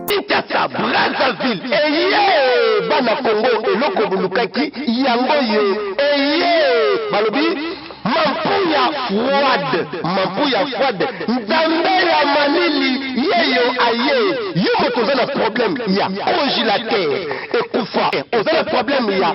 Kinshasa, Brazzaville, eye bana Congo eloko bolukaki yango yo eye balobi mampuya froide mampuya froide nzambe ya malili yeyo aye yo moto oza na problème ya congélateur ekufa oza na problème ya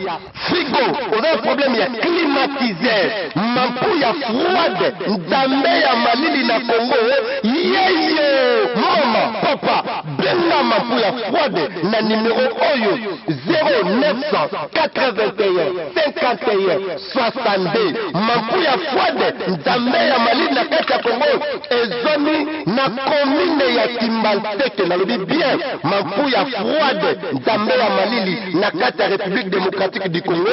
Frigo oza na problème ya climatiseur mampuya froide nzambe ya malili na Congo yeyo mama papa benga mampuya froide na numero oyo 0981 51 62 mampuya froide nzambe ya malili na kati ya Congo ezwami na commune ya Kimbanseke nalobi bien mampuya froide nzambe ya malili na kati ya Republique democratique du Congo,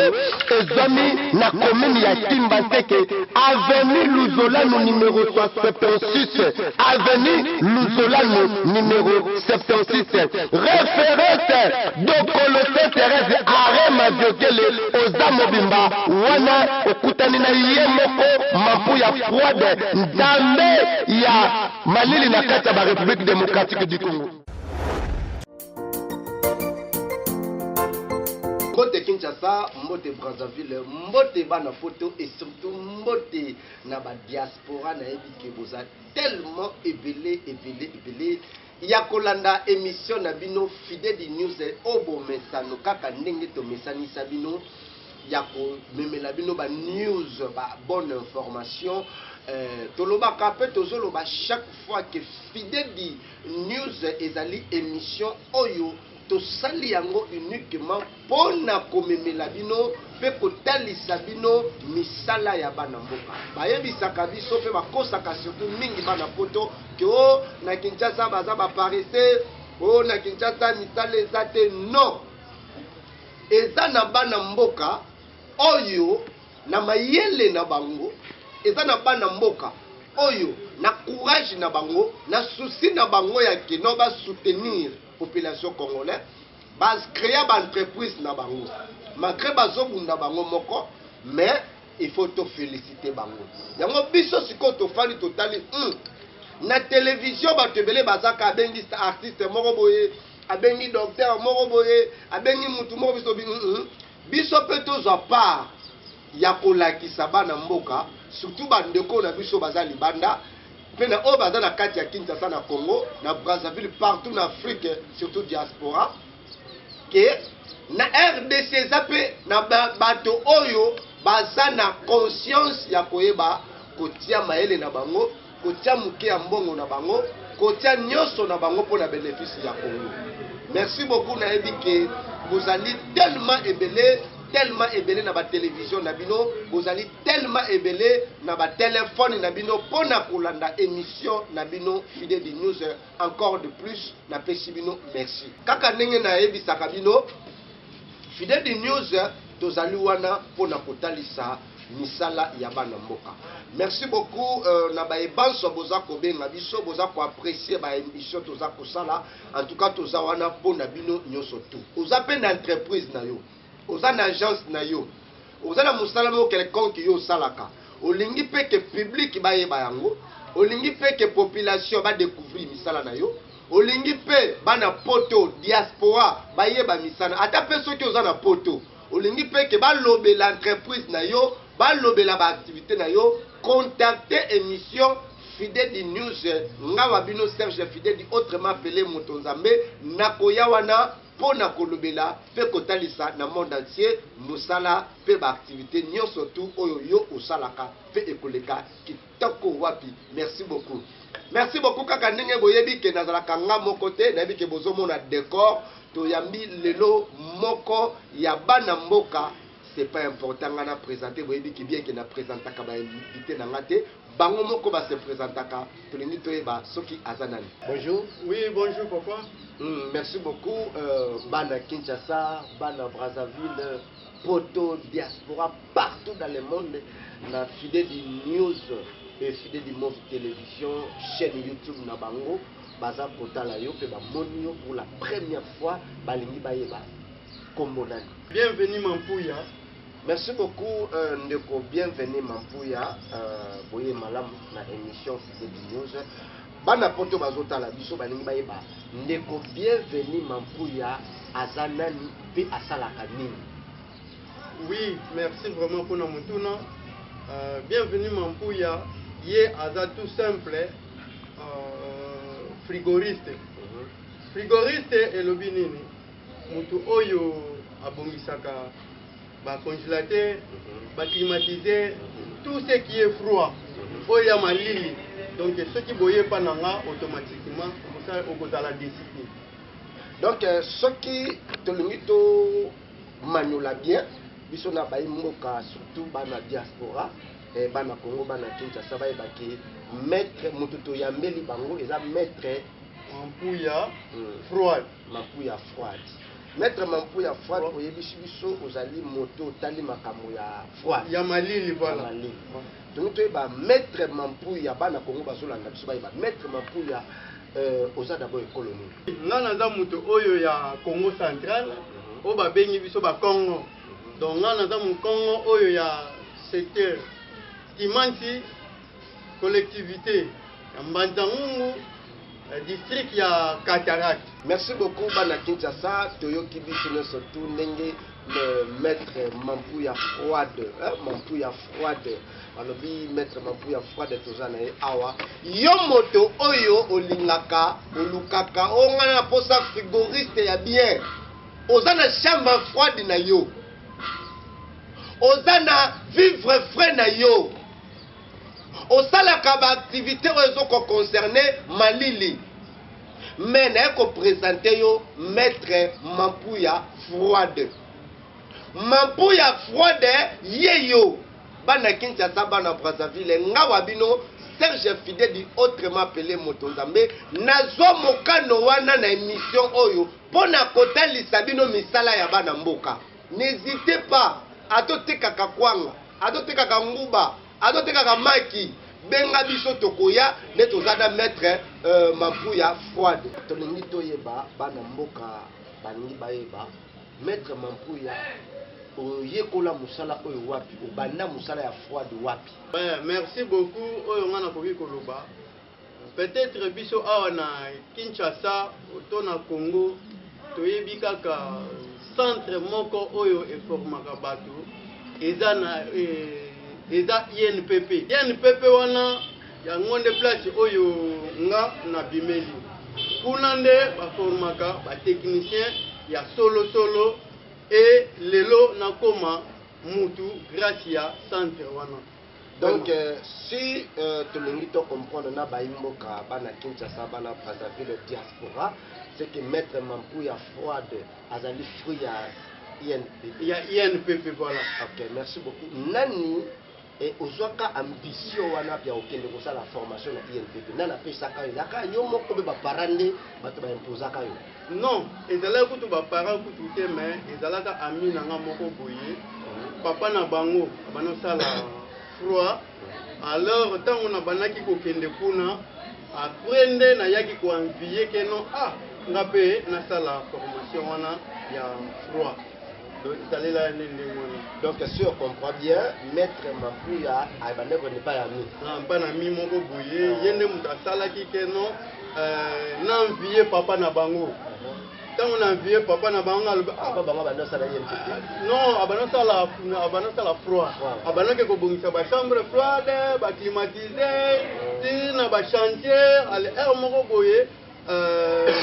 ezwami na commune ya Kimbanseke, avenue Luzolanu numero 76, avenue Luzolanu numero 76, reference Dokolo Sainte Therèse, arrêt Maviokele, oza mobimba wana okutani na ye moko Mampuya Froide, Nzambe ya malili na kati ya ba Republique democratique du Congo. Mbote Kinshasa, mbote Brazzaville, mbote bana poto et surtout mbote na ba diaspora nayebi ke boza tellement ebele ebele ebele ya kolanda emission na bino Fidedi News oyo bomesano kaka ndenge tomesanisa bino ya komemela bino ba news ba bonne information euh, tolobaka mpe tozoloba chaque fois que Fidedi News ezali emission oyo tosali yango uniquement pona komemela bino pe kotalisa bino misala ya bana mboka. Bayebisaka biso pe bakosaka surtout mingi bana poto que oh na Kinshasa baza ba paresseux, oh na Kinshasa misala eza te. Non! Eza na bana mboka oyo na mayele na bango, eza na bana mboka oyo na courage na bango, na souci na bango ya que non ba soutenir population congolais, ba crea ba entreprise na bango malgre bazo bunda bango moko mais il faut to feliciter bango. Yango biso sikoyo tofandi totali hum na television bato ebele bazaka abengi artiste moko boye abengi docteur moko boye abengi mutu moko biso bi hum Biso pe tozwa part ya kolakisa bana mboka surtout ba ndeko na biso baza libanda pe na oyo baza na kati ya Kinshasa na Congo na Brazzaville partout na Afrique surtout diaspora que na rdc eza pe na bato oyo baza na conscience ya koyeba kotia mayele na bango kotia moke ya mbongo na bango, kotia nionso na bango mpo na benefice ya Congo. Merci beaucoup, nayebi ke bozali tellement ebele, tellement ebele na ba television na bino, bozali tellement ebele na ba telephone na bino mpo na kolanda emission na bino Fide du News. Encore de plus, napesi bino merci. Kaka ndenge nayebisaka bino, Fidèle du News tozali wana pona kotalisa misala ya bana mboka. Merci beaucoup euh, na baye banso boza kobenga biso, boza ko apprecier ba emission toza kosala. En tout cas toza wana pona bino nyoso tout. Oza pe na entreprise na yo, oza na agence na yo, oza na mosala moko quelconque yo osalaka, olingi pe ke public bayeba yango, olingi pe ke population ba decouvrir misala na yo, Olingi pe bana poto, diaspora, bayeba misana ata pe soki oza na poto olingi pe ke balobela entreprise na yo, balobela ba activites na yo, contacter emission Fidedi News, nga wa bino Serge Fidedi autrement appele Moto Nzambe, nakoya wana po na kolobela pe kotalisa na monde entier musala pe ba activites nionso tout oyo yo osalaka pe ekoleka kitoko wapi merci beaucoup. Merci beaucoup kaka ndenge boyebi ke nazalaka nga moko te nayebi ke bozomona decor toyambi lelo moko ya bana mboka C'est pas important nga na présente, boyebi ki bien ke na présentaka ba invité na nga te, bango moko ba se présentaka. Tolingi toyeba soki aza nani. Bonjour. Oui, bonjour papa. Merci beaucoup bana Kinshasa, bana Brazzaville, Poto, diaspora partout dans le monde, na Fidedi News et Fidedi Move Télévision, chaîne YouTube na bango baza kotala yo pe bamoni yo pour la première fois, balingi bayeba kombo nani. Bienvenue Mampuya. Merci beaucoup ndeko Bienvenue Mampuya, boye malamu na émission Fidedi News. Bana poto bazotala biso balingi bayeba ndeko Bienvenue Mampuya aza nani pe asalaka nini. Oui, merci vraiment pour mutuna. Bienvenue Mampuya, ye aza tout simple frigoriste. Frigoriste elobi nini? Mutu oyo abongisaka ba congélateur, ba climatiseur, tout ce qui est froid, oyo ya malili. Donc soki boye pa nanga automatiquement okozala décidé. Donc soki tolingi to manyola bien biso na bayi mboka, surtout bana diaspora, bana Congo, bana Kinshasa, bayebaki maître mutu toyambeli bango eza maître Mampuya Froide. Mampuya Froide. Maître Mampuya Froide, oyebisi biso ozali moto otali makambo ya froide. Ya malili, voilà. Ya malili. Donc toyeba maître Mampuya, bana Congo bazolanda biso bayeba maître Mampuya, oza d'abord ekolo nini? Nga naza moto oyo ya Congo central, oyo babengi biso ba Congo. Donc nga naza mokongo oyo ya secteur Kimanti, collectivité ya Mbanza-Ngungu, district ya Cataracte. Merci beaucoup bana Kinshasa, toyoki biso nyonso tu ndenge le maître Mampuya Froide, hein, Mampuya Froide, balobi maître Mampuya Froide toza na ye awa. Yo moto oyo olingaka, olukaka, onga na posa frigoriste ya bien, oza na chambre froide na yo, oza na vivre frais na yo, osalaka ba activité oyo ezoko concerner malili, mais naye ko présenter yo maître Mampuya Froide. Mampuya Froide ye yo bana Kinshasa, bana Brazzaville, ngawa bino Serge Fidedi autrement appelé Moto Nzambe, nazwa mokano wana na émission oyo pona kotalisa bino misala ya bana mboka. N'hésitez pas, atotekaka kwanga, atotekaka nguba, atotekaka maki, benga biso tokoya nde toza na maître Mampuya Froide. Tolingi toyeba bana mboka balingi bayeba maître Mampuya oyekola mosala oyo wapi, obanda mosala ya froide wapi? Ouais, merci beaucoup oyo nga nakoki koloba. Peut-être biso awa na Kinshasa to na Congo toyebi kaka centre moko oyo eformaka bato eza na eza INPP. INPP wana yango nde place oyo nga na bimeli. Kuna nde baformaka ba technicien ya solo solo et lelo nakoma mutu grâce ya centre wana. Donc si tolingi to comprendre na bayi mboka bana Kinshasa, bana Brazzaville, diaspora, c'est que maître Mampuya Froide azali fruit ya INPP. Ya INPP, voilà. Ok, merci beaucoup. Nani ozwaka ambition wana ya okende kosala formation na INPP? Nani apesaka yo? Ezalaka yo moko mpe ba parents nde bato ba imposaka yo? Non, ezalaki kutu ba parents kutu te, mais ezalaka ami na nga moko boye. Papa na bango abanosala froid. Alors ntango nabandaki kokende kuna, après nde nayaki koenvier ke non, ah nga mpe nasala formation wana ya froid. Donc ezalela nde ndenge wana. Donc si on comprend bien, maître Mampuya abandaki kokende epai ya ami. Ah, mpa na mi moko boye, ye nde moto asalaki ke non, na envier papa na bango. Ntango na envier papa na bango, alobi, ah, papa bango abandi osala INPP? Non, abandi osala froid. Abandaki kobongisa ba chambre froide, ba climatiseur, ti na ba chantier. Ale heure moko boye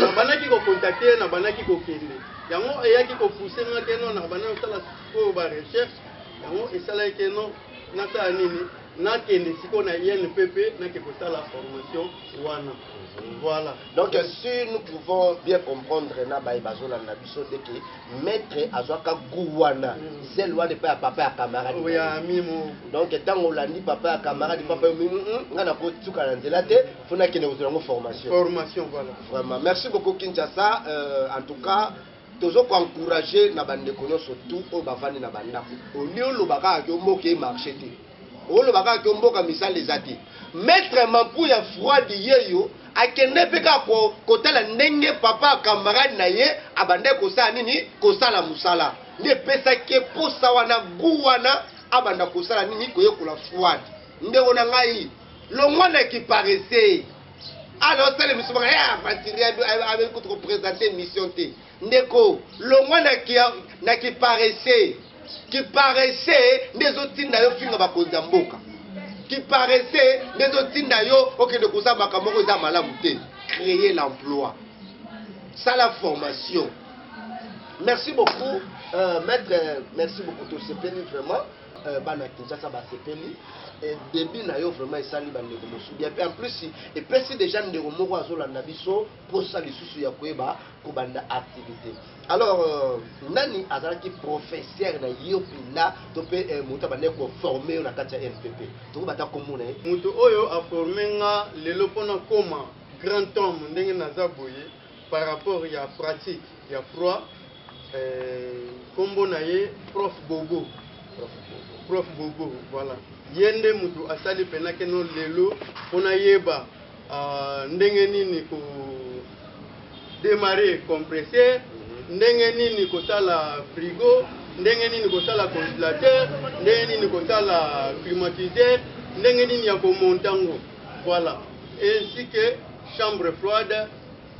nabandaki kocontacter, nabandaki kokende. Yango eyaki kopousser nga ke non, nabandaki kosala sikoyo ba recherche. Yango esalaki ke non, nasala nini? Nakende sikoyo na INPP, nake kosala formation wana. Voilà. Donc si nous pouvons bien comprendre na baye bazolanda biso te ke maître azwaka goût wana, zèle wana epai ya papa ya camarade na Oyo ya ye. ami moko. Donc ntango olandi papa ya camarade, papa yo nga nakotuka na nzela te, fo nakende kozwa yango formation. Formation, voilà. Vraiment, merci beaucoup Kinshasa. En tout cas, tozo koencourager na bandeko nyonso tout oyo bavandi na bandako. Olie oloba kaka ke mboka emarche te, oloba kaka ke mboka misala eza te. Maître Mampuya Froide yeyo akende mpe kaka kotala ndenge papa ya camarade na ye abandaki kosala nini, kosala mosala, nde epesaki ye posa wana, goût wana, abanda kosala nini, koyekola froide. Ndeko na ngai, longwa na kiparese. Ala osala émission baka ya aventurier, abe kutu koprésente émission te. Ndeko, longwa na kiparese. Kiparese nde ezotinda yo finga bakonzi ya mboka, kiparese nde ezotinda yo okende kosala makambo moko eza malamu te. Créer l'emploi, sala formation. Merci beaucoup maître, merci beaucoup, tosepeli vraiment. Bana Kinshasa basepeli. Début na yo vraiment esali bandeko mosusu bien, mpe en plus epesi déjà ndeko moko azolanda biso mposa lisusu ya koyeba kobanda activité. Alors nani azalaki professeur na yo mpenza, to mpe moto abandaki koforme yo na kati ya NPP? Tokobata kombo na ye. Moto oyo aforme nga lelo mpona koma grand homme ndenge naza boye par rapport ya pratique ya froid, kombo na ye Prof Bobo. Prof Bobo. Prof Bobo, voilà. Ye nde moto asali mpena keno lelo mpona yeba ndenge nini ko démarrer compresseur, ndenge nini kosala frigo, ndenge nini kosala congélateur, ndenge nini kosala climatiseur, ndenge nini ya komonter yango, voilà, ainsi que chambre froide,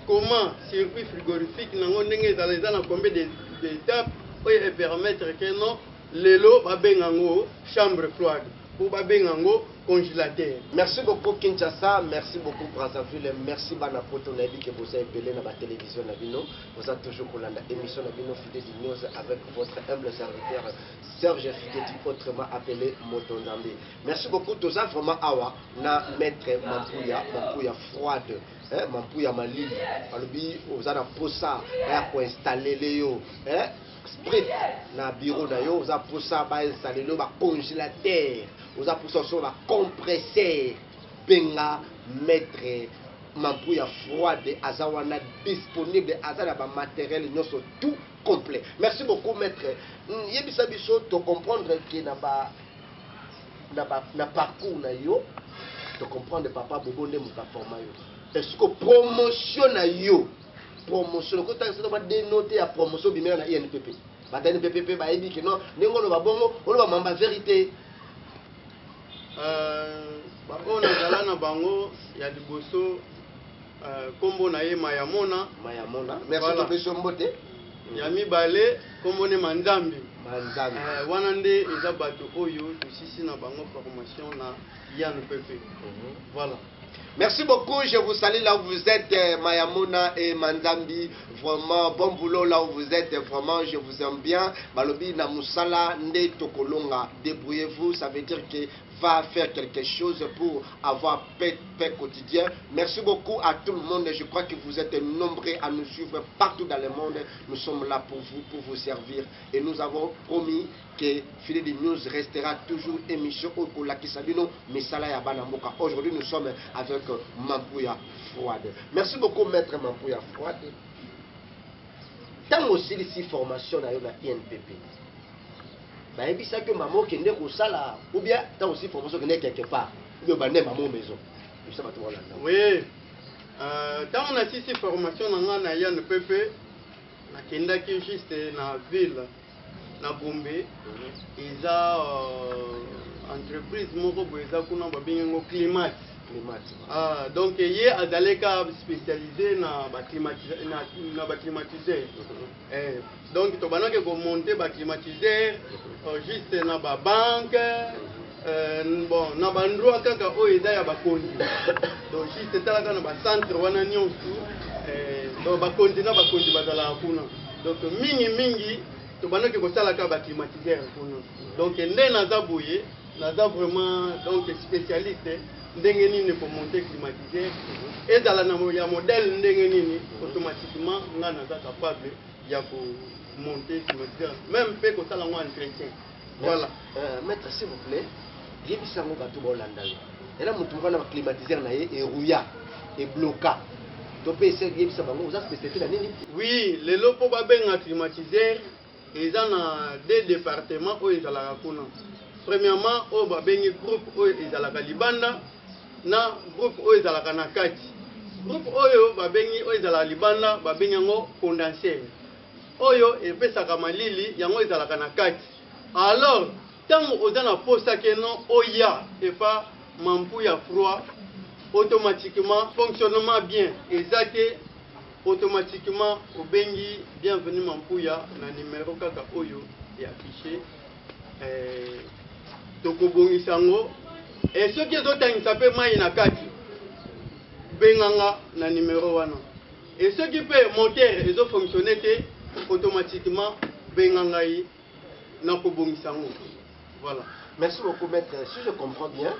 comment circuit frigorifique nango ndenge ezala, eza na combien d'étapes oyo epermettre ke non lelo babenga yango chambre froide po babenga yango congélateur. Merci beaucoup Kinshasa, merci beaucoup Brazzaville, merci bana poto. Nayebi ke boza ebele na batélévision na bino, boza toujours kolanda émission na bino Fidedi News avec votre humble serviteur Serge Fidedi, autrement appelé Moto Nzambe. Merci beaucoup. Toza vraiment awa na maître Mampuya, Mampuya Froide, hein, Mampuya Malili. Balobi oza na posa baya koinstaller yo, hein, sprit na bureau na yo, oza posa bainstaller yo bacongélateur, oza posa osomba bacompresseur, benga maître Mampuya Froide, aza wana disponible, aza na bamatériel nyonso tout complet. Merci beaucoup maître. Yebisa biso, tocomprendre ke na parcours na yo, tocomprendre papa Bobo nde moto aforma yo. Est-ce que promotion na yo, promotion okotangisa to badenote ya promotion obimela na INPP, bato ya INPP mpe bayebi ke non, ndenge oloba bongo, oloba mamba vérité? Baoyo nazala na bango ya liboso, nkombo na ye Mayamona. Mayamona, merci. Voilà. Topesi yo mbote. Ya mibale nkombo ne Manzambi. Manzambi. Wana nde eza bato oyo tosisi na bango formation na INPP, voilà. Merci beaucoup, je vous salue là où vous êtes, Mayamona et Manzambi. Vraiment, bon boulot là où vous êtes. Vraiment, je vous aime bien. Balobi na musala nde tokolonga. Débrouillez-vous, ça veut dire que va faire quelque chose pour avoir paix, paix quotidien. Merci beaucoup à tout le monde. Je crois que vous êtes nombreux à nous suivre partout dans le monde. Nous sommes là pour vous, pour vous servir. Et nous avons promis que Filet News restera toujours émission oyo kolakisa bino misala ya bana mboka. Aujourd'hui, nous sommes avec Mampuya Froide. Merci beaucoup, maître Mampuya Froide. Ntango osilisi formation na yo na INPP, bayebisaki yo mama okende kosala, ou bien ntango osili formation okende quelque part, ou bien obande mama maison? Bisa bato balanda. Oui, ntango nasisi formation na nga na INPP, nakendaki juste na ville na Gombe. Eza entreprise moko boye eza kuna, babengi yango Climat. Climat. Ah, donc ye azalaki spécialisé na baclimatiseur. Donc tobandaki komonter baclimatiseur juste na babanque, bon, na baendroit kaka oyo eza ya bakonzi. Donc juste etalaka na bacentre wana nyonso, donc bakonzi na bakonzi bazalaka kuna. Donc mingi mingi tobandaki kosalaka baclimatiseur kuna. Donc nde naza boye. Naza vraiment donc spécialiste ndenge nini komonter climatiseur, ezala na ya modèle ndenge nini, automatiquement nga naza capable ya komonter climatiseur, même mpe kosala yango entretien. Voilà. Maître, s'il vous plaît, yebisa yango bato baolanda yo. Ela motu moko na baclimatiseur na ye erouilla, ebloka to mpe yebisa bango oza spécialité na nini? Oui, lelo mpo babenga climatiseur, eza na deux départements oyo ezalaka kuna. Premièrement, oyo babengi groupe oyo ezalaka libanda na groupe oyo ezalaka na kati. Groupe oyo babengi oyo ezalaka libanda, babengi yango condenseur, oyo epesaka malili, yango ezalaka na kati. Alors ntango oza na posa keno oya epa Mampuya Froid, automatiquement fonctionnement bien eza te, automatiquement obengi Bienvenu Mampuya na numero kaka oyo ya affiché, tokobongisa yango. E soki ezotangisa mpe mai na kati, benganga na numero wana. E soki mpe moteur ezofonctionne te, automatiquement benga ngai, nakobongisa yango. Voilà. Merci beaucoup, maître. Si je comprends bien,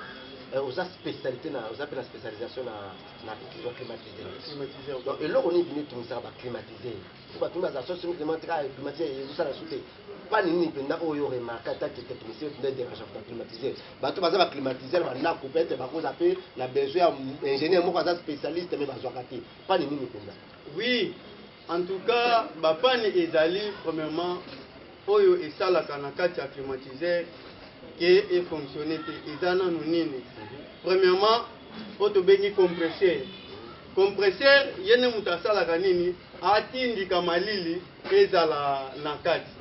oza spécialité na, oza mpe na spécialisation na climatiseur. Climatiseur. Donc eloko nini bino etungisaka baclimatiseur? Po bato bazala so soki climatiseur ezosala su te, pani nini mpenza oyo remarque atake technicien mpenza edérange na climatiseur? Bato baza baclimatiseur bandako, peut-être bakoza mpe na besoin ya ingénieur moko aza spécialiste, mais bazwaka te. Pani nini mpenza? Oui, en tout cas bapanne ezali, premièrement, oyo esalaka na kati ya climatiseur ke efonctionne te, eza nanu nini? Premièrement, oyo tobengi compresseur. Compresseur ye nde moto asalaka nini? Atindika malili ezala na kati.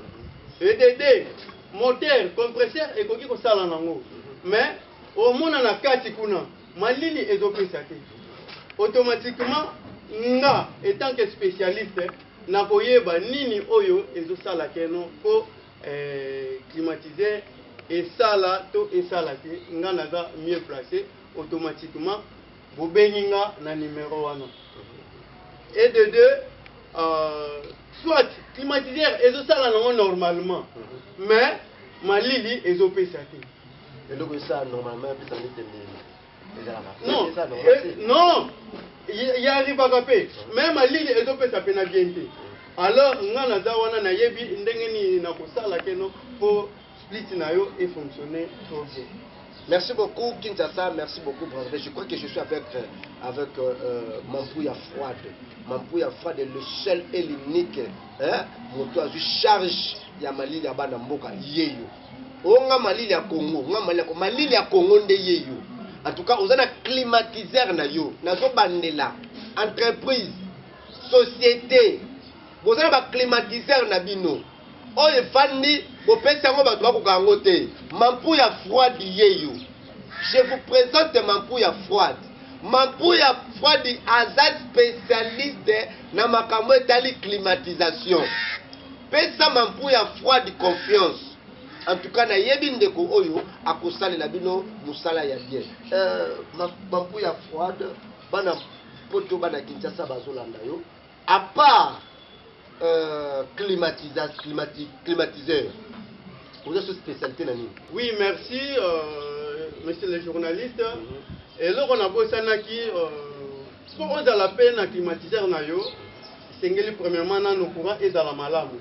Edd moteur, compresseur ekoki kosala nango, mais omona na kati kuna malili ezopesa te. Automatiquement nga étant que spécialiste nakoyeba nini oyo ezosala keno mpo climatiseur esala to esala te. Nga naza mieux placé, automatiquement bobengi nga na numéro wana. Et de deux, soit climatiseur ezosala nango normalement, mais malili ezopesa te. Eloko esala normalement, epesa nete ndenge ezalaka? Non. Eza normal te. Non, ya arrivaka mpe, mais malili ezopesa mpe na bien te. Alors nga naza wana, nayebi ndenge nini nakosala keno mpo split na yo efonctionne trop bien. Merci beaucoup Kinshasa, merci beaucoup Brazzaville. Je crois que je suis avec Mampouya Froide. Mampouya Froide est le seul et l'unique, hein, moto azwi charge ya malili ya bana mboka yeyo. Onga malili ya Congo, nga malili ya Congo, malili ya Congo nde yeyo. En tout cas, oza na climatiseur na yo, nazobandela entreprise, société, boza na baclimatiseur na bino oyo efandi, bopesi yango bato bakoka yango te. Mampuya Froide yeyo. Je vous présente Mampuya Froide. Mampuya Froide aza spécialiste na makambo etali climatisation. Pesa Mampuya Froide confiance. En tout cas nayebi ndeko oyo akosalela bino mosala ya bien. Mampuya Froide, bana Poto, bana Kinshasa bazolanda yo. À part climatiseur, oza so spécialité na nini? Oui, merci, monsieur le journaliste. Eloko nabosanaki, mpo ozala mpe na climatiseur na yo, esengeli premièrement nano courant ezala malamu.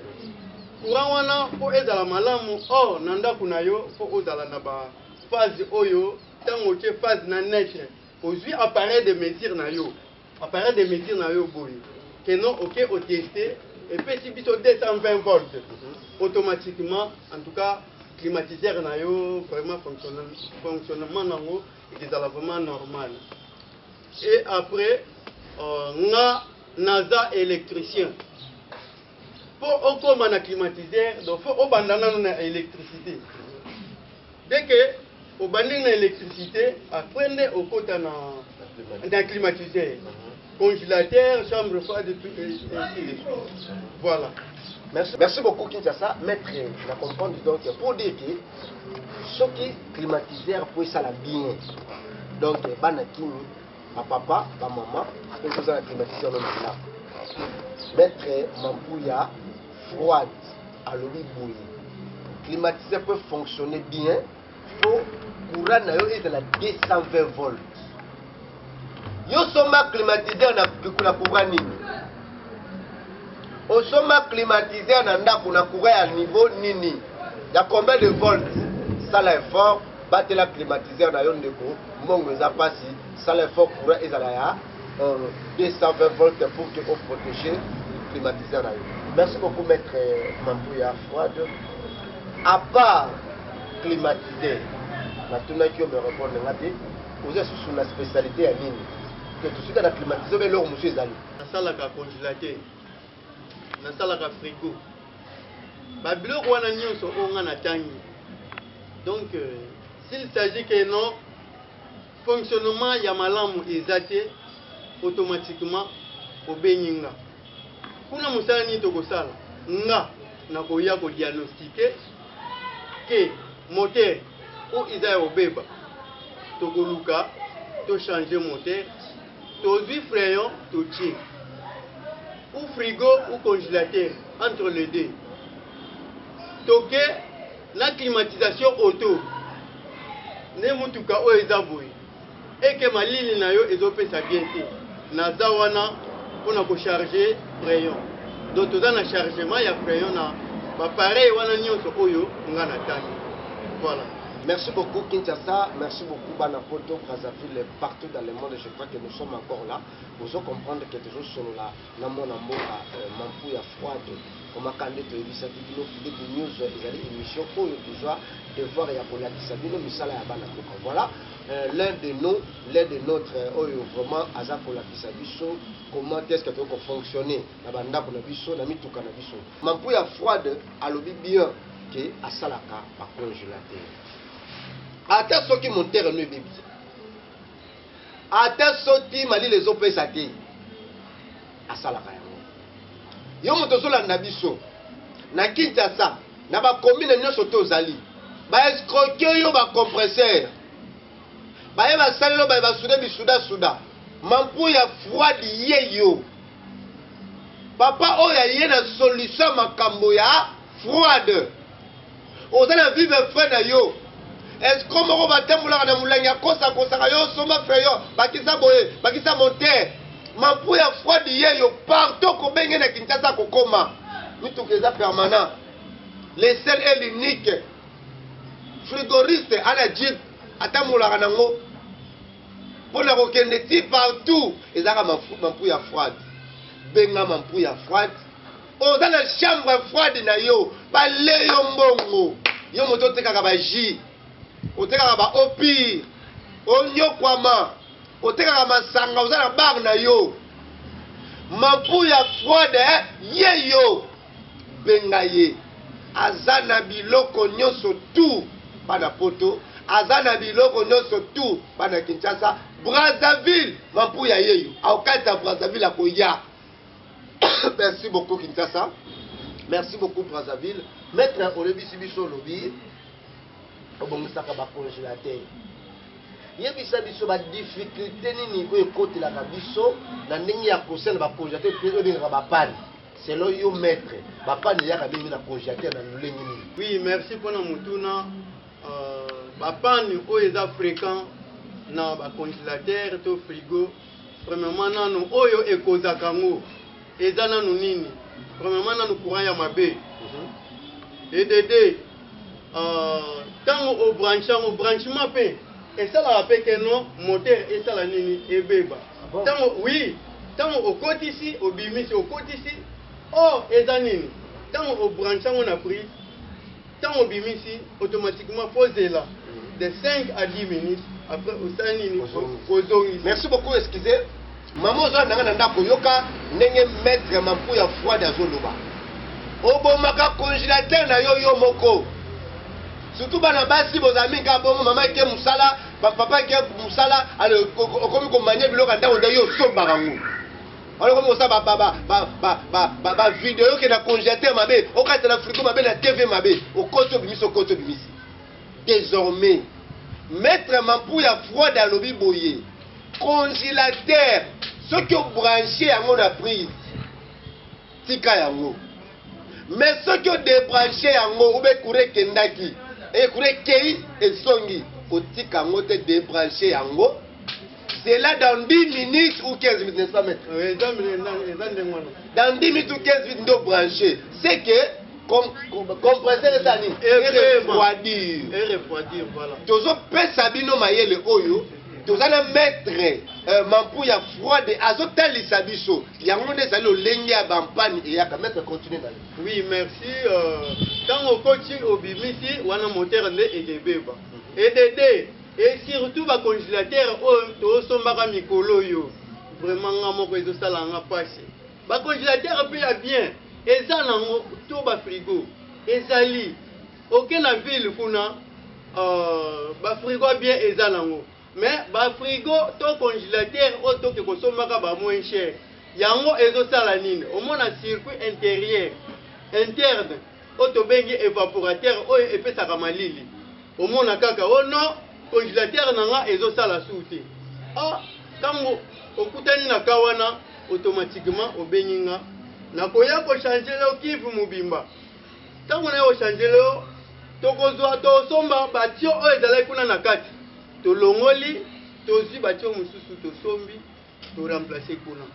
Courant wana mpo ezala malamu or na ndako na yo, mpo ozala na baphase oyo ntango otie phase na neutre, ozwi appareil de mesure na yo, appareil de mesure na yo boye keno oke oteste, epesi biso 220 volts, automatiquement en tout cas climatiseur na yo vraiment fonctionnement nango ekezala vraiment normal. Et après, nga naza électricien. Mpo okóma na climatiseur, donc faut obanda nano na électricité. Dès que obandi na électricité, après nde okota na climatiseur, congélateur, chambre froide et tout, et ainsi de suite. Voilà. Merci, merci beaucoup Kinshasa. Maître, na comprendre donc pour dire que soki climatiseur po esala bien, donc bana kini, bapapa, bamama, mpe toza na climatiseur no na ndako, maître Mampuya Froide alobi boye: climatiseur peut fonctionner bien, faut courant na yo ezala 220 volts. Yo somba climatiseur na, na courant nini? Osomba climatiseur na ndako na courant ya niveau nini? Ya combien de volts? Sala effort, batela climatiseur na yo ndeko, mbongo eza pasi, sala effort courant ezala ya 220 volts pour que o protéger climatiseur na yo. Merci beaucoup maître Mampuya Froide. À part climatiseur, natunaki yo me répondre nga te, oza susu na spécialité ya nini? Que tosuka na climatiseur be eloko mosusu ezali. Nasalaka congélateur, nasalaka frigo, babiloko wana nyonso oyo nga natangi. Donc s'il s'agit que non fonctionnement ya malamu eza te, automatiquement obengi nga kuna. Mosala nini tokosala? Nga nakoya kodiagnostiquer ke moteur oyo eza ya kobeba, tokoluka tochanger moteur, tozwi freon, totie, ou frigo ou congélateur, entre les deux. Toke na climatisation auto nde mutuka oyo eza boye eke malili na yo ezopesa bien te, naza wana mpona kocharger freon. Donc toza na chargement ya freon na bapareil wana nyonso oyo nga na tangi. Voilà. Merci beaucoup Kinshasa, merci beaucoup bana Poto, Brazzaville, partout dans le monde. Je crois que nous sommes encore là. Vous comprendre que toujours solo là, na mwana mboka Mampuya Froide. Komakande toyebisaki bino, Philippe News ezali émission oyo tozwa devoir ya kolakisa bino misala ya bana mboka. Voilà l'un de nous, l'un de notre oyo vraiment aza kolakisa biso comment est-ce que tokoki kofonctionner na bandako na biso, na mituka na biso. Mampuya Froide alobi bien ke asalaka bacongélateur, ata soki moteur no ebebi, ata soki malili ezopesa te, asalaka yango. Yo moto ozolanda biso na Kinshasa, na bacommune nyonso to ozali, baescroquer yo bacompresseur, baye basaleli yo, baye basude bisudasuda. Mampuya Froide ye yo, papa oyo aye na solution makambo ya froide. Oza na vive frais na yo, escroc moko batambolaka na molangi, akosakosaka yo, osomba freon, bakisa boye, bakisa moteur. Mampuya Froide ye yo, partout kobenge na Kinshasa, kokoma mituka eza permanent. Le seul et l'unique frigoriste ana jeep atambolaka nango mpona kokende ti partout, ezalaka Mampuya Froide. Benga Mampuya Froide. Oza na chambre froide na yo, bale yo mbongo, yo moto otekaka bajus, otekaka ba eau pure, onyokwama, otekaka masanga, oza na bar na yo, Mampuya Froide ye yo, benga ye. Aza na biloko nyonso tu bana Poto, aza na biloko nyonso tu bana Kinshasa, Brazzaville. Mampuya yeyo akokata Brazzaville, akoya. Merci beaucoup Kinshasa, merci beaucoup Brazzaville. Maître, olebisi biso, olobi obongisaka bacongélateur. Yebisa biso badifficulté nini oyo ekotelaka biso na ndenge ya kosala bacongélateur mpe oyo ebengaka bapanne. Selon yo maître, bapanne eyaka mingi na congélateur na lolenge nini? Oui, merci mpona motuna. Bapanne oyo eza fréquent na bacongélateur to frigo, premièrement nanu oyo ekozaka yango eza nanu nini? Premièrement nanu courant ya mabe. Edd ntango obranche yango, branchement mpe esalaka mpe ke no moteur esala nini? Ebeba. Ntango, oui, ntango okotisi, obimisi, okotisi or eza nini? Ntango obranche yango na prise, ntango obimisi, automatiquement fozela de 5 à 10 minutes, après osali nini? Ozongisi. Merci beaucoup. Excusez mama, ozolanda nga na ndako, yoka ndenge maître Mampuya Froide azoloba. Obomaka congélateur na yo yo moko, surtout bana basi bozala mingi kaka bongo. Mama eke mosala, papa eke mosala, okomi komania biloko ya ndako nde yo osombaka yango wana, okomi kosala bavideo, oke na congélateur mabe, okatisa na frigo mabe, na TV mabe, okoti obimisi, okoti obimisi. Désormais maître Mampuya Froide alobi boye: congélateur, soki obranche yango na prise, tika yango, mais soki odébranche yango ube courant ekendaki, courant ekei, ezongi. Kotika yango te, débrancher yango. C'est là dans 10 minutes ou 15 minutes, n'est-ce pas, maître? Eza eza ndenge wana. Dans 10 minutes ou 15 minutes nde obranche, c'est que compresseur eza nini? Erefroidir. Erefroidir, voilà. Tozopesa bino mayele oyo toza na maître Mampuya Froide azotalisa biso yango nde ezali lolenge ya bampani eyaka. Maître, continue na yo. Oui, merci. Ntango okoti obimisi wana, moteur nde ekebeba edede. Et surtout bacongélateur oyo tosombaka mikolo oyo, vraiment nga moko ezosala nga mpasi. Bacongélateur mpe ya bien eza nango to bafrigo ezali oke na ville kuna, bafrigo ya bien eza nango, mais bafrigo to congélateur oyo toke kosombaka ba moins cher, yango ezosala nini? Omona circuit intérieur interne oyo tobengi évaporateur, oyo epesaka malili, omona kaka o non, congélateur na nga ezosala su te. Ah, ntango okutani na ka wana, automatiquement obengi nga, nakoya kochanger yo cuve mobimba. Ntango naye kochanger yo, tokozwa tosomba batuyau oyo ezalaki kuna na kati, tolongoli, tozwi batuyau mosusu, tosombi, toremplace kuna.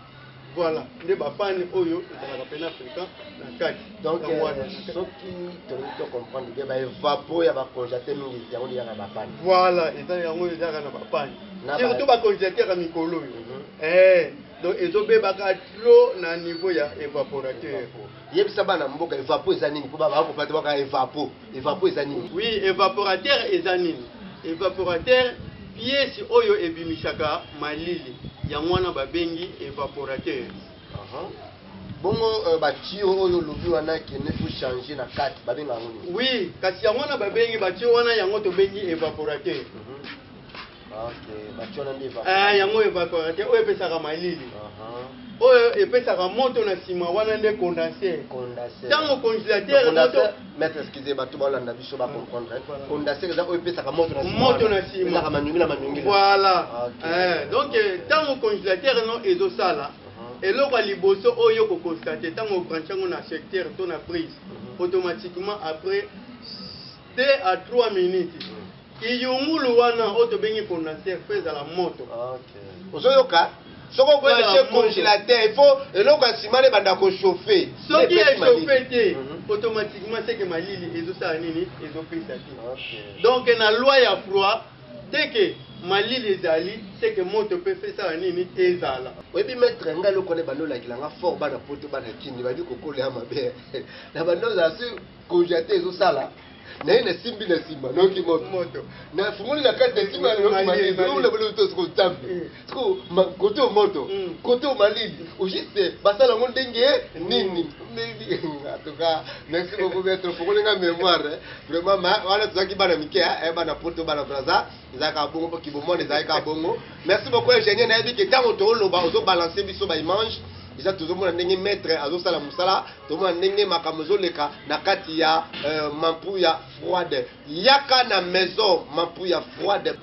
Voilà nde bapanne oyo ezalaka pena fréquent na kati. Donc Yango wana. Soki tolingi tocomprendre bien, baévapo ya bacongélateur mingi, yango nde yaka bapanne. Voilà, eza yango ezalaka na bapanne, surtout bacongélateur ya mikolo oyo. Donc ezobebaka trop na niveau ya évaporateur. Yebisa bana mboka évapo eza nini, mpo bakopata baka évapo. Évapo eza nini? Oui, évaporateur eza nini? Évaporateur, pièce oyo ebimisaka malili, yango wana babengi évaporateur. Aha. Bongo batuyau oyo olobi wana kende faut changer na kati, babenga yango nini? Oui, kasi yango wana babengi batuyau wana, yango tobengi évaporateur. Ok, batuyau wana nde Ah, yango évaporateur oyo epesaka malili. Oyo epesaka moto na nsima wana nde condenseur. Condenseur. Ntango congélateur Condenseur, maître, excusez, bato balanda biso bacomprendre. Voilà. Condenseur eza oyo epesaka moto na nsima Moto wana. na nsima. Ezaka manyungila manyungila. Voilà. Ok. Donc ntango congélateur no ezosala, eloko ya liboso oyo koconstater, ntango obranche yango na secteur to na prise, automatiquement après 2 à 3 minutes, kiyungulu wana oyo tobengi condenseur mpe ezala moto. Ok, ozoyoka, soki obranche Ezala moto. congélateur, il faut eloko ya nsima nde ebanda kochauffe. Soki Nde epesi malili. echauffe te, automatiquement seke malili ezosala nini? Ezopesa te. Donc na loi ya froid, dès que malili ezali, seke moto mpe fe esala nini? Ezala. Oyebi, maître, ngai eloko wana ebanda olakila nga fort. Bana poto, bana kini babi kokola ya mabe na banda ozala si congélateur ezosala naye, nasimbi na nsima, nayoki moto. Moto. Nafungoli na kati na nsima, nayoki Malili, malili. Malili. Siko nzambe, siko kote o moto, kote o malili, juste basala yango ndenge nini? En tout cas, merci beaucoup, maître, ofungoli nga mémoire, hein. Vraiment, wana tozalaki bana mike, eh, bana poto, bana Braza, ezalaka bongo mpo kibomona ezalaki kaka bongo. Merci beaucoup, ingénieur. Nayebi ke ntango tooloba, ozobalance biso baimage eza, tozomona ndenge maître azosala mosala, tomona ndenge makambo ezoleka na kati ya Mampuya Froide. Yaka na maison Mampuya Froide,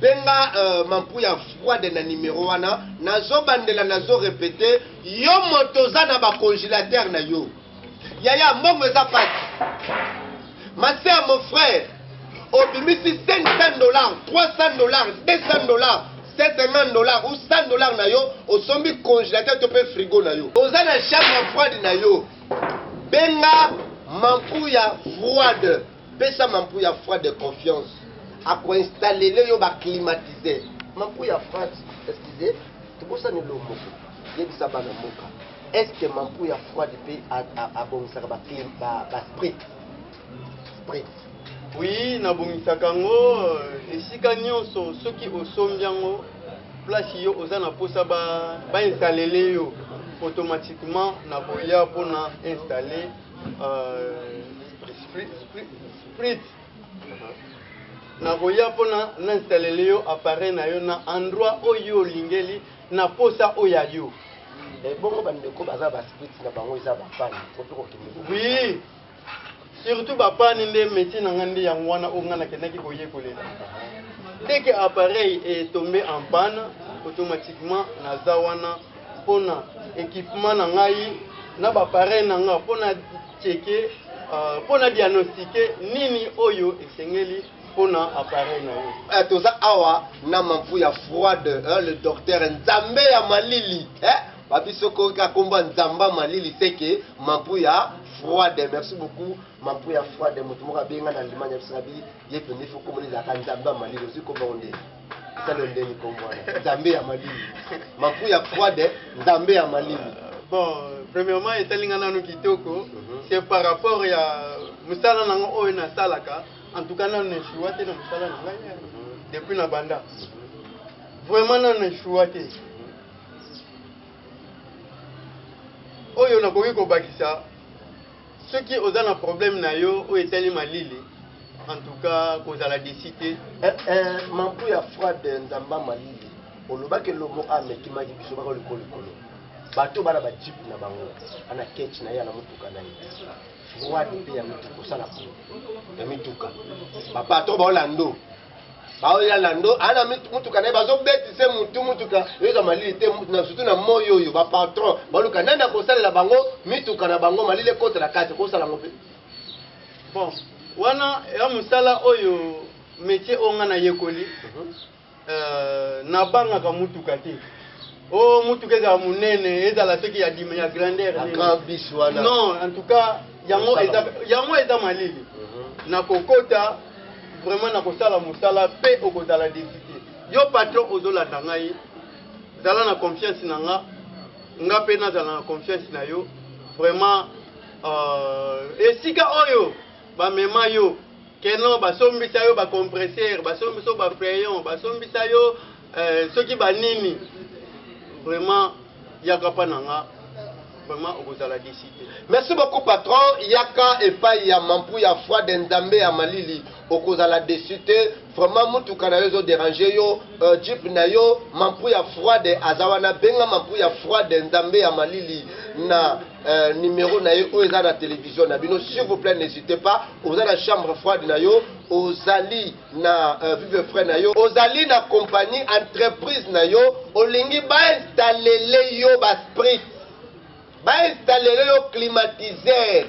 benga Mampuya Froide na numero wana nazobandela, nazorépéter. Yo moto oza na bacongélateur na yo, yaya, mbongo eza pasi. Ma sœur, mon frère, obimisi 500 dollars, 300 dollars, 200 dollars, 750 dollars ou 100 dollars na yo, osombi congélateur to mpe frigo na yo, oza na chambre froide na yo, benga Mampuya Froide, pesa Mampuya Froide confiance, akoinstallele yo baclimatiseur. Mampuya Froide, excuse, tobosani lo moko. Yebisa bana mboka, est ce que Mampuya Froide mpe abongisaka basprit sprit? Oui, nabongisaka yango esika nyonso. Soki osombi yango, place yo oza na mposa bainstallele yo, automatiquement nakoya mpona installe split. Nakoya mpona nainstallele yo appareil na yo na endroit oyo olingeli, na posa oyo ya yo. Bongo bandeko baza basplit na bango eza bapanne, kopi kokende? Oui, surtout bapanne nde métier na nga, nde yango wana oyo nga nakendaki koyekolela. Dès que appareil est tombé en panne, automatiquement naza wana mpona équipement na ngai na baappareil na nga, mpona checker, mpona diagnostiquer nini oyo esengeli. mpona appareil na yo. Eh, toza awa na Mampuya Froide, hein, le docteur Nzambe ya malili, eh? Babi soko ka komba Nzamba malili seke Mampuya Froide. Merci beaucoup Mampuya Froide, moto moko abenga na Allemagne biso nabi ye pende fo komona ezalaka Nzamba malili, ozui komba onde. Esali ndeni kombo wana. Nzambe ya malili. Mampuya Froide, Nzambe ya malili. Bon, premièrement etali nga nanu kitoko, c'est par rapport ya mosala nango oyo nasalaka. En tout cas nanu na-échoua te na mosala na ngai depuis na banda. Vraiment nanu na-échoua te. Oyo nakoki kobakisa, soki oza na problème na yo oyo etali malili, en tout cas kozala déçu te. Mampuya Froide, Nzamba malili, olobaki elomo amekimaki biso baka likolo likolo. Bato bana ba jeep na bango, ana ketch na ye na motuka na ye. Froide mpe ya mituka osala bongo ya mituka. Bapatron baolando baoya lando ana mutuka na ye bazobetise mutu mutuka ezwa malili te, surtout na moi oyo bapatron baluka nani akosalela bango mituka na bango malili ekota na kati, kosala yango mpe. Bon, wana ya mosala oyo métier oyo nga nayekoli, nabangaka mutuka te. O mutuka ezala monene, ezala soki ya dime ya grandeur nini. Grand bus wana. Non, en tout cas yango eza, yango eza malili, nakokota vraiment nakosala mosala mpe okozala déçu te. Yo patron ozolanda ngai, zala na confiance na nga, nga mpe nazala na confiance na yo. Vraiment esika oyo bamema yo keno basombisa yo bacompresseur, basombisa yo bafreon, basombisa yo soki banini, vraiment yaka mpa na nga, vraiment okozala déçu te. Merci beaucoup patron, yaka epai ya Mampuya Froide, Nzambe ya malili, okozala déçu te. Vraiment mutuka na yo ezodéranger yo, jeep na yo, Mampuya Froide aza wana. Benga Mampuya Froide, Nzambe ya malili, na numéro na ye oyo eza na télévision na bino. S'il vous plaît, n'hésitez pas. Oza na chambre froide na yo, ozali na vivre-frais na yo, ozali na compagnie, entreprise na yo, olingi bainstallele yo basprit, bainstallele yo climatiseur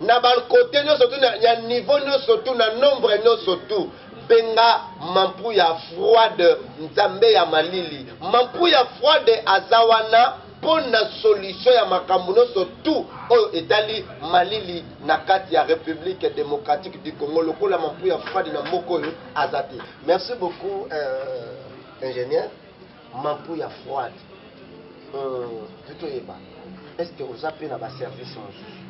na bakote nyonso tu, ya niveau nyonso tu, na nombre nyonso tu, benga Mampuya Froide, Nzambe ya malili. Mampuya Froide aza wana mpo na solution ya makambo nyonso tu oyo etali malili na kati ya République démocratique du Congo. Lokola Mampuya Froide na mboka oyo aza te. Merci beaucoup ingénieur Mampuya Froide. Totoyeba, est ce que oza mpe na baservice mosusu?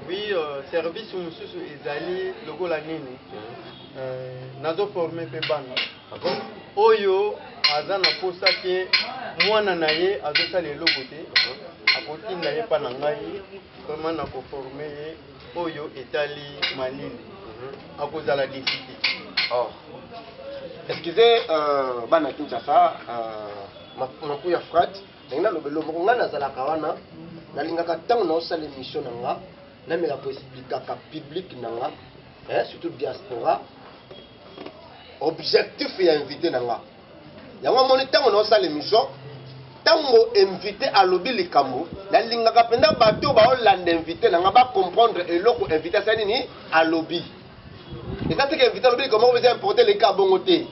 Oui, service mosusu ezali lokola nini, nazoforme mpe bana. Oyo aza na posa ke mwana na ye azosala eloko te, akotinda ye mpa na ngai, vraiment nakoforme ye oyo etali malili, akozala déçu te. Oh. Excusez, bana Kinshasa, Mampuya Froide, ndenge naloba eloko moko, ngai nazalaka wana, nalingaka ntango naosala émission na nga, nameka koexplikaka public na nga, surtout diaspora, objectif ya invité na nga. Yango amoni ntango naosala émission, ntango invité alobi likambo, nalingaka mpenza bato baolanda invité na nga bacomprendre eloko invité asali nini, alobi. Eza teke invité alobi likambo moko eza importe leka bongo te.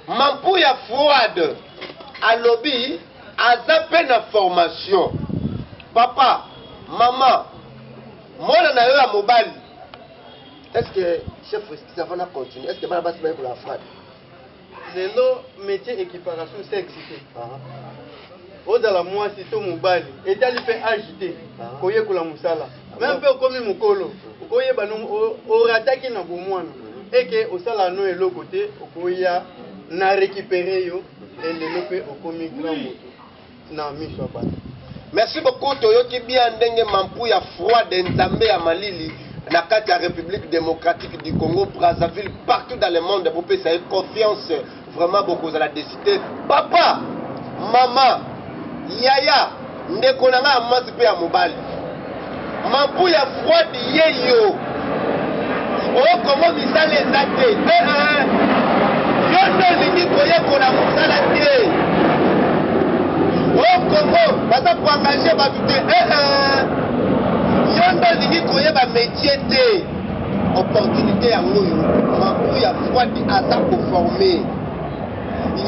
Mampuya Froide alobi aza mpe na formation. Papa, mama, mwana na yo ya mobali, est ce que chef, excuse, avant na continue, est ce que bana basi bayekola froide? Lelo métier ekipaka su sexe te. Ozala mwasi to mobali, etali mpe age te. Koyekola mosala, même mpe okomi mokolo, okoyeba orataki na bomwana eke osala no eloko te, okoya na récupérer yo, elelo mpe okomi grand moto na miso ya bato. Merci beaucoup. Toyoki bien ndenge Mampuya Froide, Nzambe ya malili, na kati ya République démocratique du Congo, Brazzaville, partout dans le monde, bopesa ye confiance, vraiment bokozala déçu te. Papa, mama, yaya, ndeko na ngai ya mwasi mpe ya mobali, Mampuya Froide ye yo o Kongo misala eza te, yo nde olingi koyekola mosala te, o Kongo baza koengage bato te, yo nde olingi koyeba métier te. Opportunité yango oyo Mampuya Fwadi aza koforme.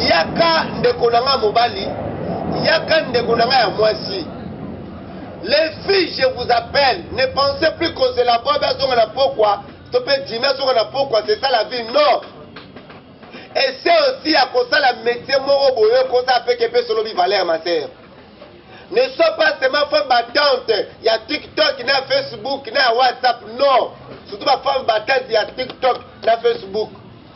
Yaka ndeko na nga mobali, yaka ndeko na nga ya mwasi. Les filles, je vous appelle, ne pensez plus kozela bobe azonga na pokwa to mpe Jimmy azonga na pokwa, c'est ça la vie. Non. Essaie aussi ya kosala métier moko boye okosala mpe ke mpe solobi valeur ma sœur. Ne sois pas seulement femme battante ya TikTok na Facebook na ya WhatsApp non. Surtout ba femme battante ya TikTok na Facebook.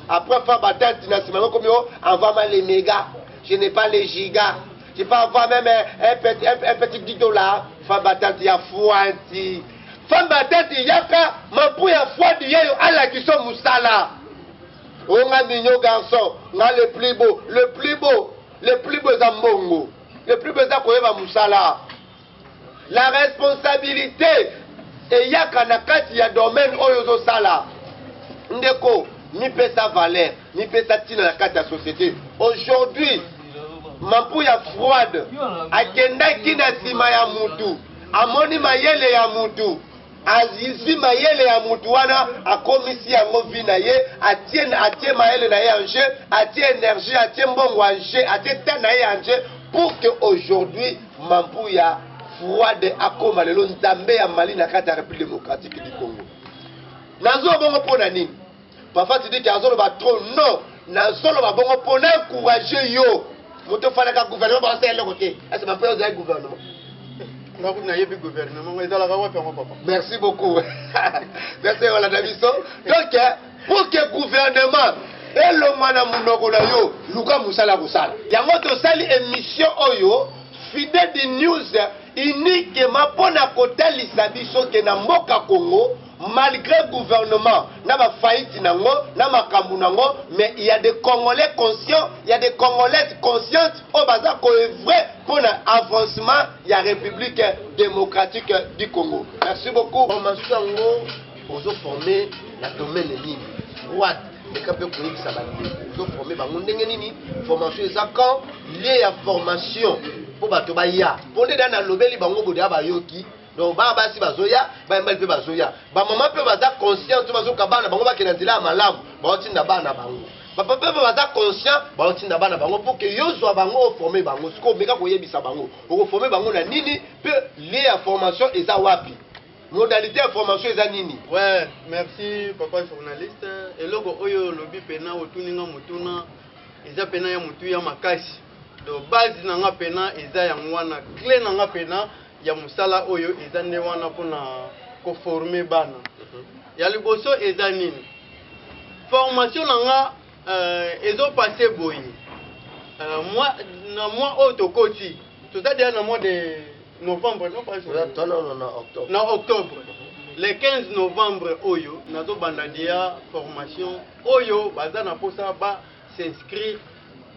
Après femme battante na sima komi oh envoie-moi les mégas. Je n'ai pas les gigas. Je peux avoir même un petit 10 dollars. Femme battante ya fuanti. Femme battante yaka mampuya fwadi yeyo alakisa musala. Oh nga mignon garçon, nga le plus beau, le plus beau, le plus beau eza mbongo. Le plus beau eza koyeba musala. La responsabilité eyaka na kati ya domaine oyo ozosala. Ndeko, mipesa valeur, mipesa tina na kati ya société. Aujourd'hui, Mampuya froide akendaki na nsima ya mutu, amoni mayele ya mutu, Azwi mayele ya mutu wana akomisi yango vie na ye, atie atie mayele na ye en jeu, atie energie, atie mbongo en jeu, atie temps na ye en jeu pour que aujourd'hui Mampuya froide akoma lelo nzambe ya Mali na kati ya République démocratique du Congo. Nazwa bongo mpo na nini? Parfois tu dis que azoloba trop. Non, nazoloba bongo mpo na encourager yo. Moto ofandaka gouvernement bakosala eloko te. Ese Mampuya ozali gouvernement? Nga kutu nayebi gouvernement ngo ezalaka wapi yango papa? Merci beaucoup. Merci olanda biso. Donc pour que gouvernement elongwa na monoko na yo, luka mosala kosala. Yango tosali émission oyo Fidèle News uniquement mpo na kotalisa biso ke na mboka Congo malgré gouvernement na ba faillite nango na makambu nango mais il ya des congolais conscients, il ya des congolaises conscientes oyo baza ko oeuvrer pona avancement ya Republique democratique du Congo. Merci beaucoup. Formation yango ozo former na domaine nini? Droite meka mpe koyebisa bandeko ozo former bango ndenge nini? Formation eza quand? Lieu ya formation mpo bato baya mpo nde da nalobeli bango bodeya bayoki. Donc bana basi bazoya, bana mibali pe bazoya. Ba maman pe baza conscient to bazoka bana bango bakende na nzela ya malamu, baotinda bana bango. Ba papa pe baza conscient, baotinda bana bango pour que yo zwa bango o former bango. Sikoyo meka koyebisa bango, oko former bango na nini pe lieu ya formation eza wapi? Modalite ya formation eza nini? Ouais, merci papa journaliste. Eloko oyo olobi pena otuni nga motuna eza pena ya motuya makasi. Donc base na nga pena eza yango wana, cle na nga pena ya mosala oyo eza nde wana pona ko former bana. Ya liboso eza nini? Formation na nga euh, ezo passer boye euh, mois, na mois oyo tokoti toza deja na mois de novembre non pas non, non, octobre. Na octobre le 15 novembre oyo nazobanda deja formation oyo baza na posa ba s'inscrire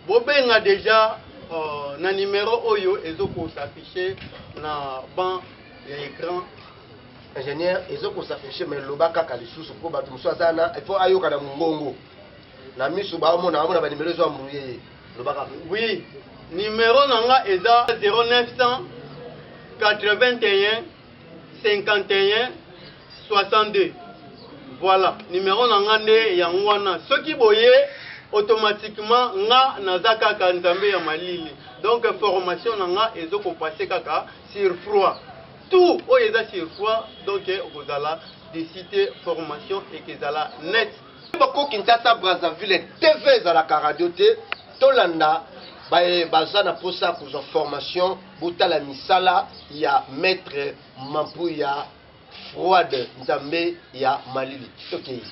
bobenga dejà euh, na numero oyo ezo ko s'afficher na banc ya écran. Ingénieur ezo ko s'afficher mais loba kaka lisusu mpo bato mosusu aza na il faut ayoka na mongongo na miso baomona amona ba numero ezo embrouiller ye loba kaka. Oui, numero na nga eza 0900 81 51 62 voilà numero na nga nde yango wana soki boye automatiquement nga naza kaka nzambe ya malili donc formation na nga ezo ko passer kaka sur froid tout oyo eza sur froid donc okozala desi te formation ekezala net. Bako Kinshasa Brazzaville TV ezalaka radio te tolanda baye baza na posa ya kozwa formation botala misala ya maitre Mampuya froide nzambe ya malili tokei.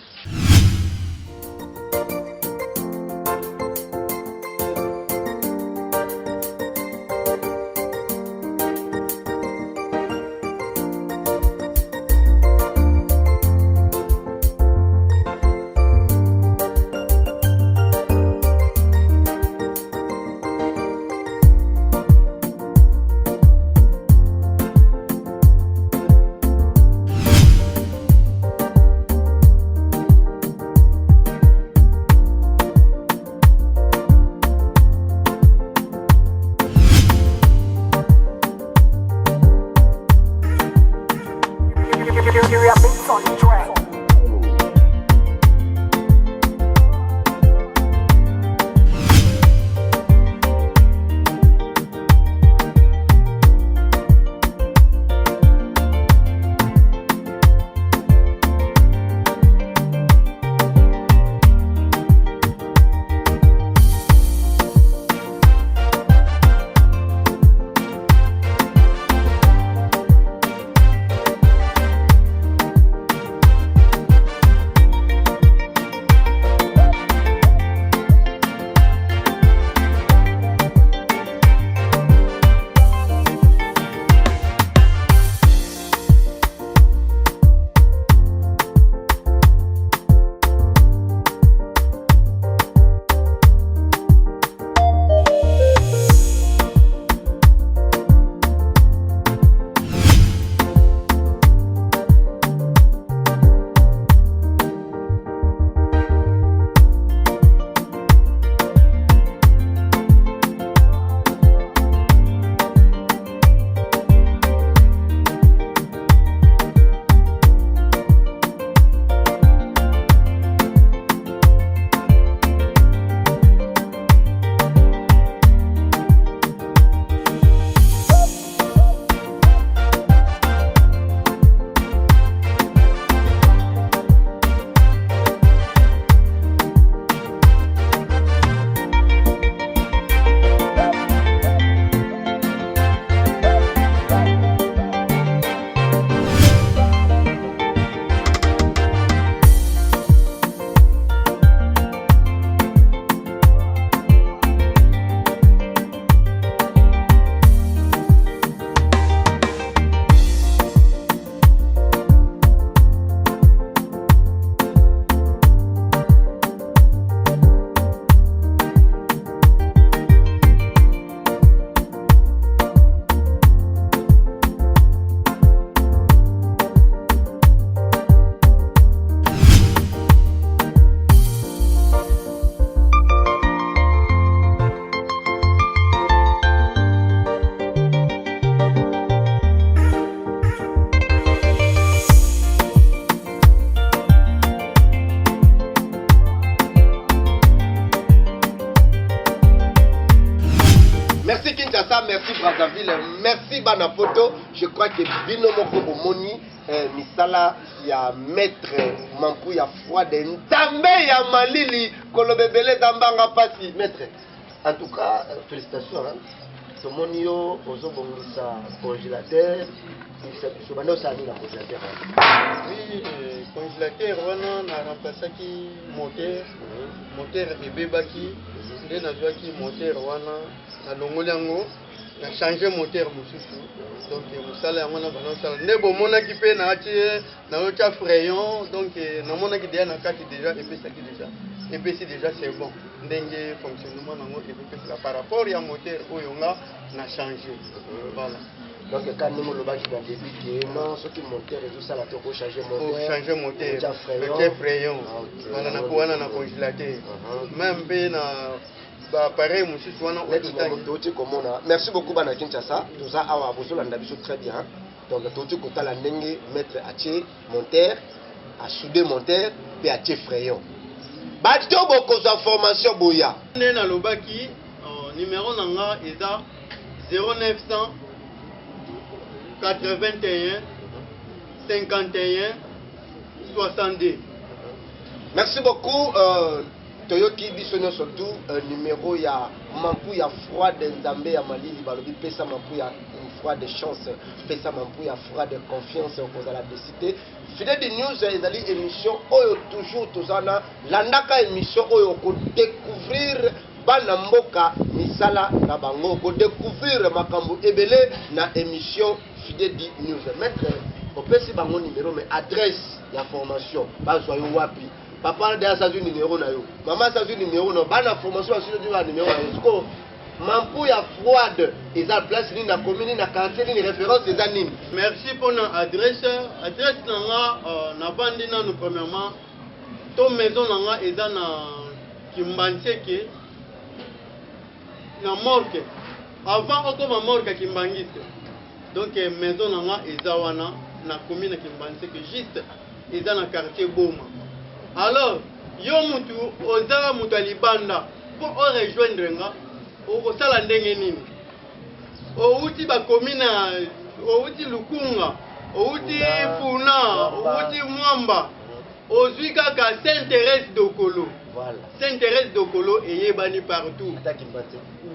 Kinshasa, merci Brazzaville, merci bana poto. Je crois que bino moko bomoni misala ya maître Mampuya Froide Nzambe ya malili koloba ebele eza mbanga pasi. Maître, en tout cas félicitations hein. Tomoni yo ozobongisa congélateur, yebisa biso banda osala nini na congélateur wana? Oui, congélateur wana na remplaçaki moteur. Moteur ebebaki, nde nazwaki moteur wana, nalongoli yango, na change moteur mosusu. Donc mosala yango na banda osala nde bomonaki mpe naotia frein. Donc namonaki deja na kati, deja epesaki, deja epesi, deja c'est bon ndenge fonctionnement nango ekopesaka par rapport ya moteur oyo nga na change, voilà. Donc ka ndenge olobaki na début ke non, soki moteur ezosala te, okochange moteur. Change moteur. Otia frein. Otie frein. Ah, ok. Voilà, na wana na congélateur, même mpe na baappareil mosusu wana oyo neti totangi. Touti komona, merci beaucoup bana Kinshasa, toza awa, bozolanda biso très bien. Donc touti kotala ndenge maître atie moteur, asoude moteur mpe atie frein. Bato bokozwa formation, boya. Nde nalobaki, numéro na nga eza 0900 81 51 62. Merci beaucoup. Toyoki biso nyonso tu numéro ya Mampuya Froide Nzambe ya malili. Balobi pesa Mampuya Froide chance, pesa Mampuya Froide confiance, okozala déçu te. Fidèle News ezali émission oyo toujours toza na landaka émission oyo, okodécouvrir bana mboka, misala na bango, okodécouvrir makambo ebele na émission Fidèle News. Maître, opesi bango numéro, mais adresse ya formation, bazwa yo wapi? Papa de azwi numéro na yo, mama azwi numéro na yo, bana formation bazwi ba numéro na yo. Sikoyo Mampuya Froide eza place nini, na commune nini, na quartier nini, référence eza nini? Merci mpona adresse. Adresse na nga, navandi nanu premièrement to maison na nga eza na Kimbanseke, na morgue, avant okoma morgue ya Kimbangiste. Donc maison na nga eza wana na commune ya Kimbanseke, juste eza na quartier Boma. Alors yo mutu oza moto ya libanda, mpo orejoindre nga, okosala ndenge nini? Outi bakomi na, outi Lukunga, outi Funa, outi Mwamba, ozwi kaka Saint Thérèse Dokolo. Saint Thérèse Dokolo eyebani partout.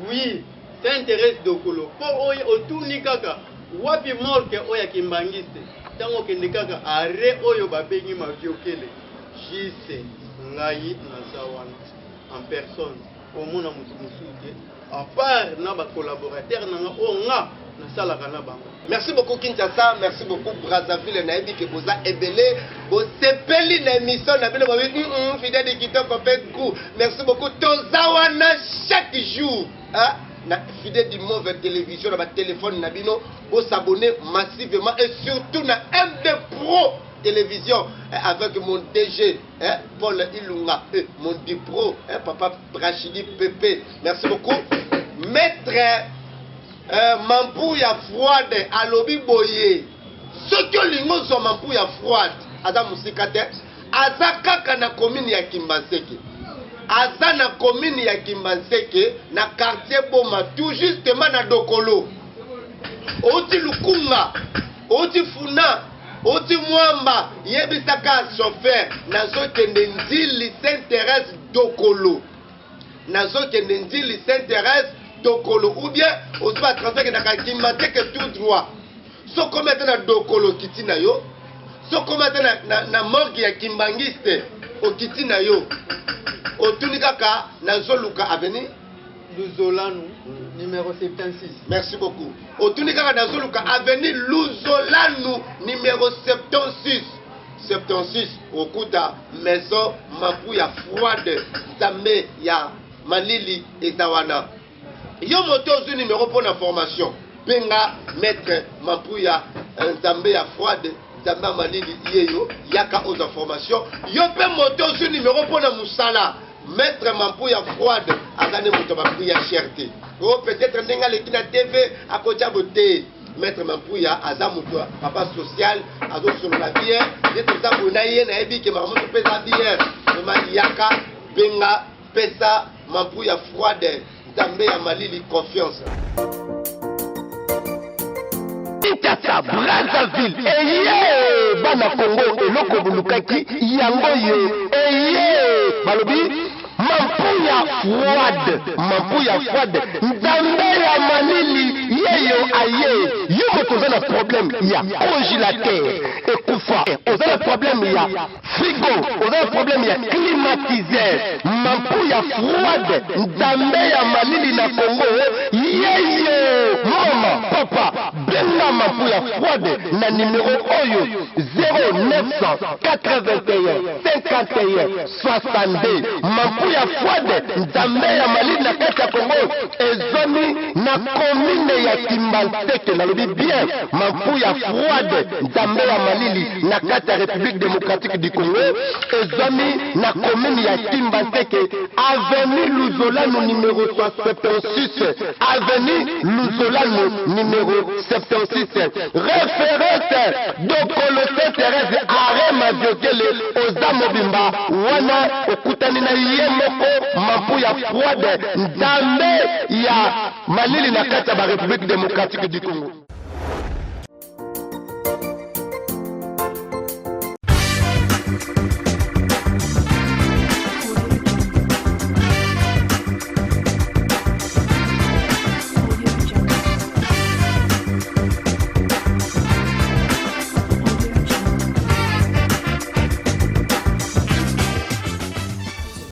Oui, Saint Thérèse Dokolo, mpo oyo otuni kaka wapi morgue oyo ya Kimbangiste. Ntango okende kaka arrêt oyo babengi Maviokele, juste ngai naza wana en personne. Omona moto mosusu te à part na bacollaborateur na nga oyo nga nasalaka na bango. Merci beaucoup Kinshasa, merci beaucoup Brazzaville. Nayebi ke boza ebele, bosepeli na émission na bino, babi Fidèle kitoko mpe goût. Merci beaucoup. Toza wana chaque jour, hein? Na Fidèle du Mauve Télévision, na batelefone na bino, bosabonner massivement et surtout na MD Pro Télévision, avec mon DG, hein, Paul Ilunga, mon Dipro, hein, papa Brachidi Pepe. Merci beaucoup. Maître Mampuya Froide alobi boye: soki olingi ozwa Mampuya Froide, aza mosika te, aza kaka na commune ya Kimbanseke, aza na commune ya Kimbanseke, na quartier Boma, tout justement na Dokolo. Outi Lukunga, outi Funa, outi Mwamba, yebisaka chauffeur: nazokende Ndjili Saint Thérèse Dokolo, nazokende Ndjili Saint Thérèse Dokolo. Ou bien ozwi batransport ekendaka Kimbanseke tout droit, sokomi ata na Dokolo, okiti na yo. Sokomi ata na morgue ya Kimbangiste, okiti na yo, otuni kaka nazoluka avenue Luzolanu numéro 76. Merci beaucoup. Otuni kaka nazoluka avenue Luzolanu numéro 76, 76, okuta maison Mampuya Froide Nzambe ya malili eza wana. Yo moto ozwi numéro mpo na formation, benga maître Mampuya Nzambe ya Froide, Nzambe ya malili ye yo, yaka ozwa formation. Yo mpe moto ozwi numéro mpo na mosala, maître Mampuya Froide aza nde moto baprix ya cher te. O peut-être ndenge aleki na TV akotya bo te. Maître Mampuya aza moto papa social, azosolola bien nde toza boye na ye. Nayebi ke makambo mpe eza bien vraiment. Yaka, benga, pesa Mampuya Froide. Nzambe ya malili confiance. Kinshasa, Brazzaville, eye bana Congo eloko bolukaki yango ye eye balobi mampuya froide, mampuya froide, Nzambe ya malili yeyo aye. Yo moto oza na problème ya congélateur ekufa, oza na problème ya frigo, oza na problème ya climatiseur, mampuya froide, Nzambe ya malili na Congo yeyo. Mama, papa, benga mampuya froide na numero oyo 0981 51 62. Mampuya froide, Nzambe ya malili na kati ya Congo ezwami na commune ya Kimbanseke. Nalobi bien, mampuya froide, Nzambe ya malili na kati ya République démocratique du Congo ezwami na commune ya Kimbanseke, avenue Luzolano numéro 76, avenue Luzolano numéro 76, référence Dokolo Saint Thérèse, arrêt Maviokele. Oza mobimba wana okutani na ye moko mampuya froide, Nzambe ya malili na kati ya ba République démocratique du Congo.